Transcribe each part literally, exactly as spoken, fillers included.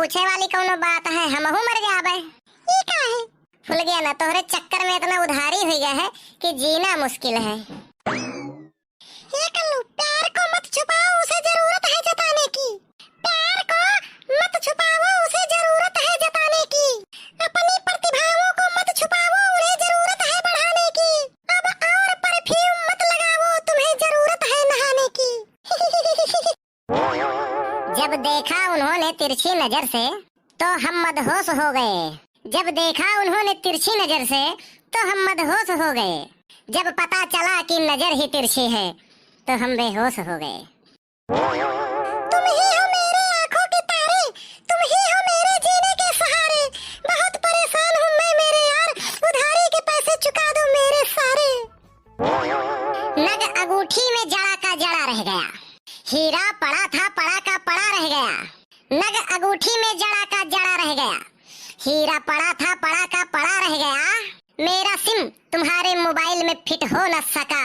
पूछे वाली कौनो बात है, हमहू मर जाबे। ई का है? फुलगेना, तोहरे चक्कर में इतना उधारी हुई गया है कि जीना मुश्किल है। ये कल्लू, प्यार को मत छुपाओ, उसे जरूरत है जताने की। प्यार को मत छुपाओ, उसे जरूरत है जताने की। अपनी प्रतिभाओं को मत छुपाओ, उन्हें जरूरत है बढ़ाने की। अब और परफ्यूम मत लगाओ, तुम्हें जरूरत है नहाने की। जब देखा उन्होंने तिरछी नजर से, तो हम मदहोश हो गए। जब देखा उन्होंने तिरछी नजर से, तो हम मदहोश हो गए। जब पता चला कि नजर ही तिरछी है, तो हम बेहोश हो गए। तुम ही हो मेरे आंखों के तारे, तुम ही हो मेरे जीने के सहारे। बहुत परेशान हूँ मैं मेरे यार, उधारी के पैसे चुका दो मेरे सारे। नग अंगूठी में जड़ा का जड़ा रह गया, हीरा पड़ा था पड़ा का पड़ा रह गया। नग अंगूठी में जड़ा का जड़ा रह गया, हीरा पड़ा था पड़ा का पड़ा रह गया। मेरा सिम तुम्हारे मोबाइल में फिट हो न सका,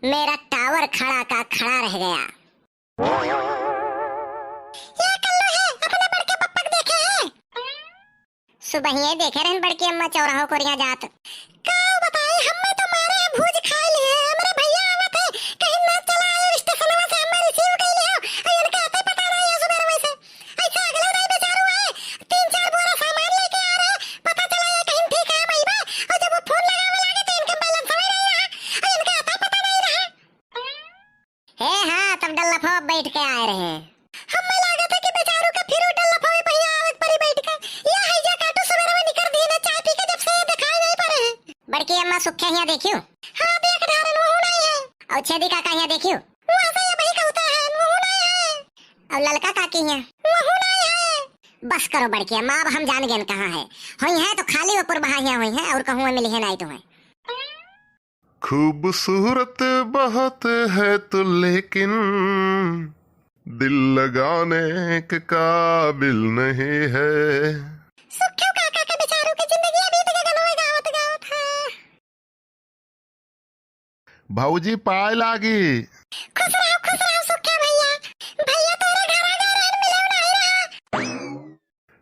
मेरा टावर खड़ा का खड़ा रह गया। ये कल्लू है, अपने बड़के पप्पा के देखे है? सुबहिये देखे रहन बड़की अम्मा चौराहो कोरिया जात। का बताई, हम्मे तो मारे है, भूज खाए लिए है। हमरे भैया आवत है, कहीं ना चला आयो स्टेशनवा से, हम्मे रिसीव कई लियो। आ इनका आते पता नहीं है सुबेरवे से। ऐसा अगले दाई बेचारू आए, तीन चार बोरा सामान लेके आ रहे, पता चला ये कहीं ठीक है भाई बा। और जब वो फोन लगावे लागे तो इनके बैलेंस ही नहीं रहा, और इनका आता पता नहीं रहा। हे हाँ, तब डल्लफवा बैठ के आए रहे। हम्मे लागत है कि बेचारू के फिर डल्लफवे भैया आवत परी बैठ के। या है जा काटू सुबेरवे निकर दी ना, चाय पी के जब से दिखाई नहीं पड़े हैं। बड़की अम्मा सुखे हियाँ देखियो। हाँ, देख ढारन, वहू नहीं है। और छेदी काका हियाँ देखियो। वहाँ से ये भाई कहता है, वहू नहीं है। और ललका काकी हियाँ। वहू नहीं है। बस करो बड़की अम्मा, अब हम जान गए कहाँ है। होई है तो खाली वो पुरबहा हियाँ होई है और कहूँ मिली है नहीं तुम्हें। खूबसूरत बहुत है तू, लेकिन दिल लगाने के काबिल नहीं है। सुखियो काका के बेचारू के जिंदगी अभी तक गनवा गावत गावत है। भौजी पाए लागी। खुश रहो, खुश रहो सुखिया भैया। भैया तोरे घर आ गए रहन, मिले नहीं रहा।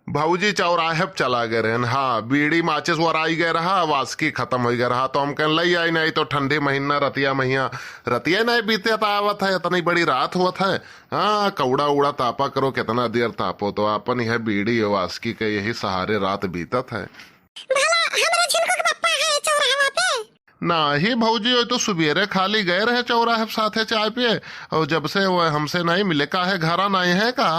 भौजी चौराहे पे चला गए रहन। हाँ, बीड़ी माचिस वराई गए रहा, वास्की खत्म हो गए रहा, तो हम कहन लई आई, नहीं तो ठंडी महीना रतिया महीना, रतिया नहीं बीते तो आवत है, इतनी बड़ी रात होत है। हाँ, कौड़ा उड़ा तापा करो, कितना देर तापो, तो अपन यह बीड़ी और वास्की के यही सहारे रात बीतत है। भला हमरा झिनको के पप्पा है चौराहा पे? नाही भौजी, वो तो सुबेरे खाली गए रहे चौराहे पे साथे चाय पिए, और जब से वो हमसे नहीं मिले, काहे घरा नहीं है का?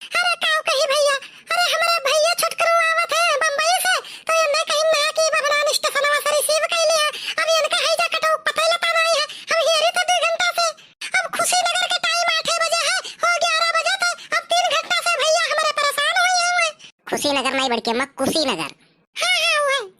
अरे काऊ कही भैया, अरे हमारे भैया छोटकरू आवत है बम्बई से, तो इनने कहीं ना कि बबनान स्टेशनवा से रिसीव कर लिया। अब इनका है जा कटऊ पता ही लता नहीं है। हम हेरी थे दो घंटा से। अब खुशीनगर के टाइम आठे बजे है, हो ग्यारह बजे थे। अब तीन घंटा से भैया हमारे परेशान हुए हुए। खुशीनगर नहीं बड़की अम्मा, कुशीनगर। हाँ, हाँ, वो है।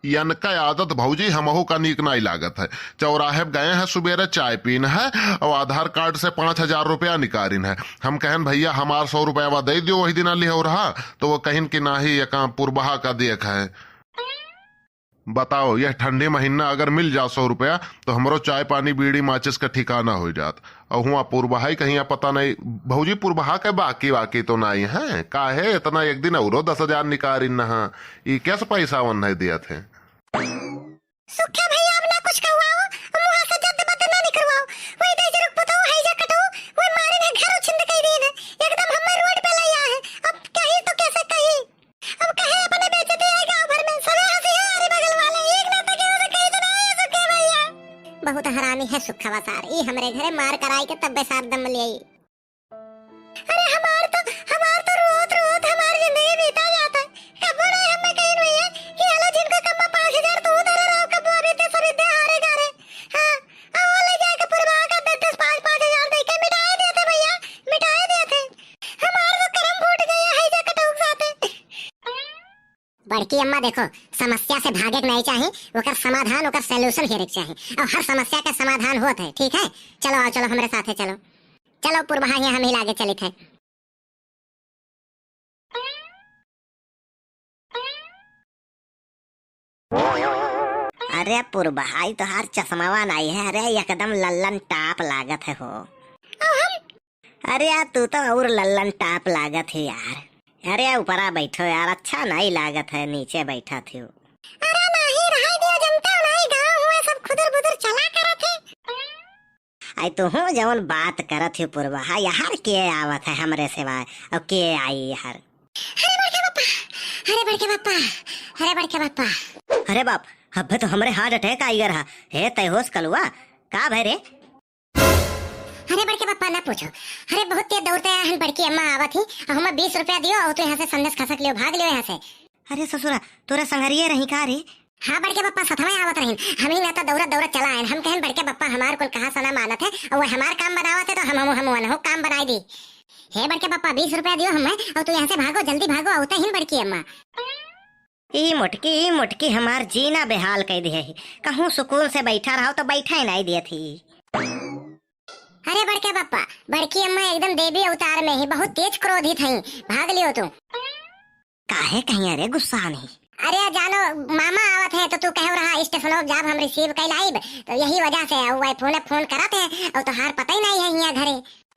यनका आदत भौजी हमहू का नीक नाई लागत है। चौराहे पे गए हैं सुबेरे चाय पीन है और आधार कार्ड से पाँच हजार रुपया निकारिन है। हम कहन, "भैया हमार सौ रुपया दे दियो, वही दिना लिहो रहा।" तो वो कहिन कि, "नाही, ये काम पुरबहा का देख है।" बताओ, यह ठंडी महीना अगर मिल जा सौ रुपया तो हमरो चाय पानी बीड़ी माचिस का ठिकाना हो जात। और हुआ पुरबहाई कहीं पता नहीं, भौजी पुरबहा के बाकी वाकी तो नाई है, काहे इतना एक दिन औरो दस हजार निकारिन नहा, ई कैसे पैसा वन नहीं दिया थे। सुख्या भैया अब ना कुछ कहवाओ, मुँह से जद बद ना निकरवाओ, वही दे जरुक पतो है जा कटो, वही मारे ने घर उछिंद कई दीन, एकदम हमें रोड पे ले आए, अब कही तो कैसे कही। अब कहे अपने बेइज्जती है गाँव भर में, सबे हंसी है अरे बगल वाले, एक ना तो केहू से कही तो ना है सुखे भैया। बहुत हरामी है सुखवा सार, ई हमरे घरे मार कराई के तब्बे सार दम ले आई। अरे हमार तो, हमार तो रोत रोत हमार जिंदगी बीता जाता है। कबो नहीं हमें कही भैया कि हलो जिनको कम्मा पाँच हजार तू धरे रहो, कबो अभी ते सब इतने हारे जा रहे। हाँ, आओ ले जाके पुरवा का दस दस पाँच पाँच हजार दे के मिटाए देते भैया, मिटाए देते। हमार तो करम फूट गया है जा कटौक साथे। बड़की अम्मा देखो, समस्या से भागे के नहीं चाही, ओकर समाधान, ओकर solution हेरे के चाही। और हर समस्या का समाधान होत है, ठीक है? चलो आओ, चलो हमरे साथे चलो। चलो पुरबहा हियाँ हम ही लागे चलित है। अरे पुरबहाई तोहार चश्मावा नाई है, अरे एकदम लल्लन टाप लागत है हो। अब हम अरे यार, तू तो और लल्लन टाप लागत है यार। अरे यार, ऊपरा बैठो यार, अच्छा नहीं लागत है, नीचे बैठा थी। अरे नहीं, रहाई दियो, जनते हो नहीं, गाँव हुआ सब खुदुर बुदुर चला करत है। आई तो हूँ जवन बात करत हो पुरवा, हाँ यार, के आवत है हमरे सिवाय, और के आई यार? अरे बड़के पप्पा, अरे बड़के पप्पा, अरे बड़के पप्पा। अरे बाप, अबे तो हमरे heart attack आई रहा। हे तय होश कलुआ, का भय रे? अरे बड़के पप्पा ना पूछो। अरे बहुत तेज दौड़ते आए हन, बड़की अम्मा आवत ही, और हमें बीस रुपया दियो और तू यहाँ से संदेश खसक लियो, भाग लियो यहाँ से। अरे ससुरा, तोरा संगरिये रही का रे? हाँ बड़के पप्पा, सथवा आवत रहिन, हम ही ना तो दौड़त दौड़त चला आयन। हम कहन बड़के पप्पा हमार कुल कहा सना मानत है, और वो हमार काम बनावत है तो हम हम हम वनहो काम बनाई दी। हे बड़के पप्पा, बीस रुपया दियो हमें, और तू यहाँ से भागो, जल्दी भागो, आवते ही बड़की अम्मा। ई मोटकी, ई मोटकी हमार जीना बेहाल कई दिहे ही। कहूँ सुकून से बैठा रहो तो बैठे नहीं दिए थी। अरे बड़के पप्पा, बड़की अम्मा एकदम देवी अवतार में ही, बहुत तेज क्रोधित है, भाग लियो तू। काहे कहीं अरे गुस्सा नहीं? अरे जानो, मामा आवत है तो तू कहो रहा स्टेशन जाब हम receive कई लाइब, तो यही वजह से वो फोन फोन करत है और तोहार पता ही नहीं है यहाँ घरे।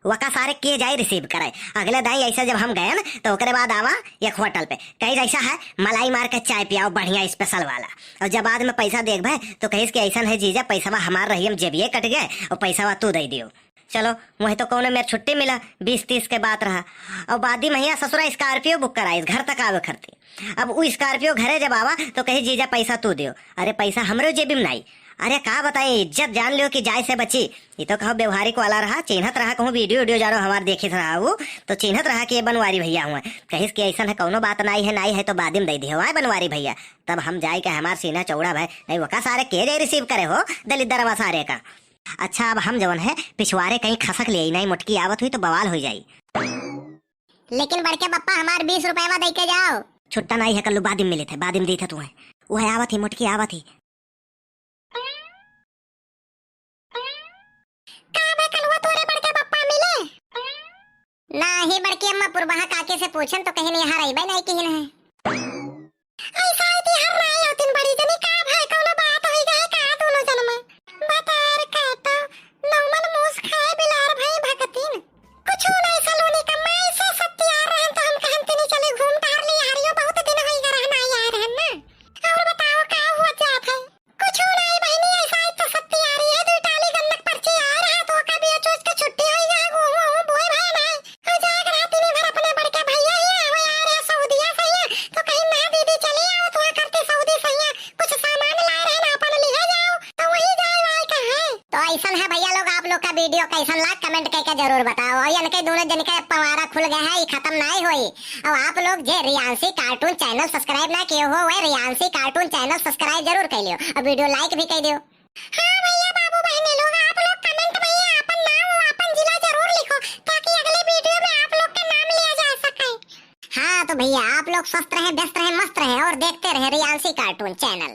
वका सारे के जाई receive करे। अगले दाई ऐसे जब हम गयन, तो ओकरे बाद आवा एक होटल पे, कही, "ऐसा है, मलाई मार के चाय पियाओ, बढ़िया special वाला।" और जब बाद में पैसा देखबे, तो कहिस कि, "ऐसा है जीजा, पैसा हमार रही, हम जेबिये कट गए और पैसा तू दे दियो।" चलो, वही तो कौनो मेर छुट्टी मिला, बीस तीस के बात रहा। और बादी महिया ससुरा Scorpio book कराइस, घर तक आवे खरती। अब उ Scorpio घरे जब आवा, तो कही, "जीजा, पैसा तू दियो।" अरे, पैसा हमरो जेबी में नाई। अरे, का बताई, इज्जत जान लियो कि जाए से बची। ई तो कहो व्यवहारिक वाला रहा, चिन्हत रहा, कहूँ video, video जानो हमार देखित रहा उ, तो चिन्हत रहा कि ये बनवारी भैया हुए। कहिस कि ऐसन है, कौनो बात नाई है, नाई है तो बादिम दे दियो, आए बनवारी भैया। तब हम जाए के हमार सीना चौड़ा भय, नहीं वका सारे के जाए receive करे हो, दलिद्दरवा सारे का। अच्छा, अब हम जवन है पिछवारे कहीं खसक ले, नहीं मोटकी आवत हुई तो बवाल हो जाई। लेकिन बड़के पप्पा हमार बीस रुपया दे के जाओ। छुट्टा नाई है कल्लू, बादिम मिलित है, बादिम दीत है तुम्हें। वह आवत ही मोटकी, आवत ही। का बे कलुआ, तोरे बड़के पप्पा मिले? नाही बड़की अम्मा, पुरबहा काकी से पूछन तो कहीं नहीं, यहाँ रहिबे नहीं किहिन है। ऐसा है कि हर राय होतिन बड़ी जनी, का भाई कौनो बात होई गए का दोनों जन में? बतर काटो, नौमन मूस खाए बिलार भई भगतिन। कुछ नहीं सलोनी का, मैं से सत्यार रहन तो हम कहन तिनी चली घूम टहर ली यारियो, बहुत दिन होई गए रहना यार है ना। और बताओ का हुआ जात है? कुछ नहीं बहिनी, ऐसा है तो सत्यारी है, दुई टाली गन्नक पर्ची आए रहा तो का बिया चूस के छुट्टी होई गए, घूम घूम बोए भय नहीं। और जाग रात दिन भर अपने बड़के भैया ही आवे आ रहे सऊदिया से ही, तो कहीं ना दीदी चली आओ तो करते सऊदी से ही कुछ सामान लाए रहे ना अपन लिहे जाओ, तो वही जाए वाए के है। तो ऐसन है भैया लोग, आप लोग का video कैसन लाग comment करके जरूर बताओ। और इनके दोनों जन के पंवारा खुल गया है, ये खत्म नहीं होई। और आप लोग जे रियांशी cartoon channel subscribe ना किए हो, वह रियांशी cartoon channel subscribe जरूर कर लियो और video like भी कर दियो। हाँ भैया, बाबू, बहनी लोग, आप लोग comment में ही आपन नाम और आपन जिला जरूर लिखो, ताकि अगले video में आप लोग के नाम लिया जा सके। हाँ, तो भैया, आप लोग स्वस्थ रहें, व्यस्त रहें, मस्त रहें और देखते रहें रियांशी cartoon channel।